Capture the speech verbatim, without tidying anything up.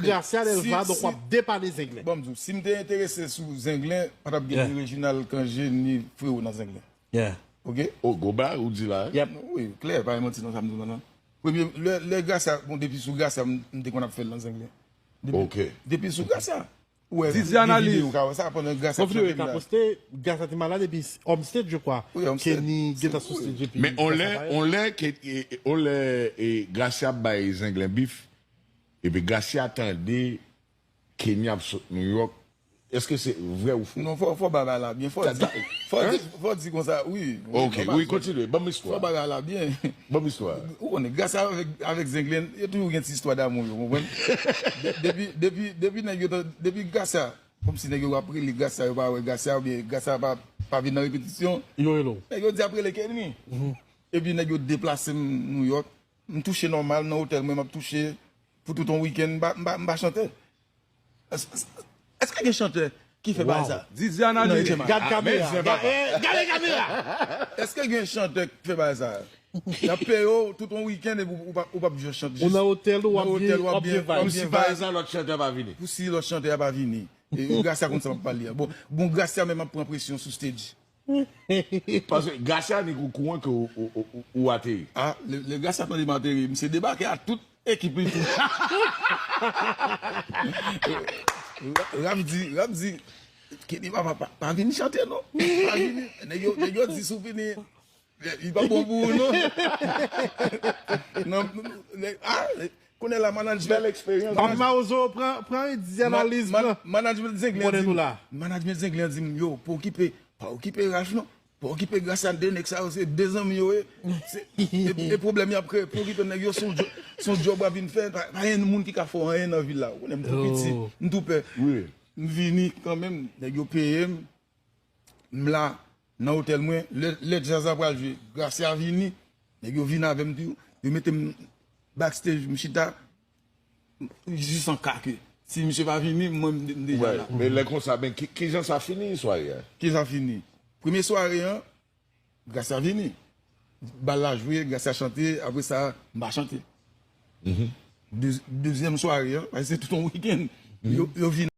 Gracia Delva, donk w ap depanne Zenglen. Bon, m di w, si m te enterese sou Zenglen, pa t ap gen ni Reginald Cangé, ni Frero nan Zenglen. Yeah. Oke? O, gwo bagay ou di la. Yep. Wi, klè, pa gen manti nan sa m di w la, non. Premye, lè, lè Gracia, bon, depi sou Gracia, m, m te konn ap fè l nan Zenglen. Depi, depi sou Gracia. Ou wè, Didi analiz. Ou ka wè sa pandan Gracia ap chante la. Poste, Gracia te malad epi Homestead, je crois. Wi, Homestead. Kenny gentan sou stage epi. Men on lè, on lè, ke, e, e, on lè, e, Gracia ap bay Zenglen bif, epi Gracia tande Kenny ap sot New York, èske se vre ou fo? Non, fò, fò bagay la byen, fò di, fò di, fò di konsa, wi. Ok, wi, kontinye, ban m istwa. Fò bagay la byen. Ban m istwa. Ou konnen, Gracia avèk, avèk Zenglen, yo toujou gen ti istwa damou yo, konprann? De-, depi, depi, depi nèg yo, depi Gracia, kòmsi nèg yo ap rele Gracia, yo pa wè Gracia, oubyen Gracia pa, pa vin nan repetisyon. Yo rele w. Nèg yo di ap rele Kenny. Epi nèg yo deplase m New York. M touche nòmal nan otèl mwen, m ap touche pou tout yon wikenn, m pa, m pa, m pa chante. Èske, èske gen chantè ki fè bagay sa? Didi analiz. Gad kamera. Gade kamera. Èske gen chantè ki fè bagay sa? Y ap peye w tout yon wikenn epi ou, ou p ap, ou p ap jwe chante. Ou nan otèl ou, w ap byen, w ap byen vibe. Pou si pa gen sa, lòt chantè pa vini. Pou si lòt chantè a pa vini. E, e Gracia konn sa m ap pale a. Bon, bon, Gracia menm ap pran presyon sou stage. Paske Gracia nèk ou kouran ke ou, ou, ou, ou, ou ateri. A, lè, lè Gracia tande m ateri, misye debake a tout ekip li tou. Rap di, rap di, Kenny pa, pa, pa, pa vin chante non. Pa vini. Nèg yo, nèg yo di si w vini, li pa bon pou ou non. Non, non, non, a, kounye a la management. Bèl eksperyans. Pap Mawozo, pran, pran Didi analiz, pran. Management Zenglen di m, management Zenglen di m, yo, pa okipe, pa okipe Ralph non. Pa okipe Gracia, de nèg sa yo, se de zanmi yo ye. Se, e, e pwoblèm y ap kreye, pa okipe nèg yo, se yon djòb, se yon djòb w ap vin fè, pa, pa gen moun ki ka fè w anyen nan vil la. Ou konnen m tou piti, m tou pè. M vini kanmenm, nèg yo peye m. M la, nan otèl mwen, lè, lè djaz la pral jwe, Gracia vini, nèg yo vin avè m tou, yo mete m backstage, m chita, jis an ka ke si misye pa vini, mwen, m de-, m deja la. Men lè konsa, men ki, kijan sa fini sware a? Kijan sa fini? Premye sware an, Gracia vini. Bal la jwe, Gracia chante, apre sa, m pa chante. De-, dezyèm sware an, paske se tout yon wikenn. Yo, yo vin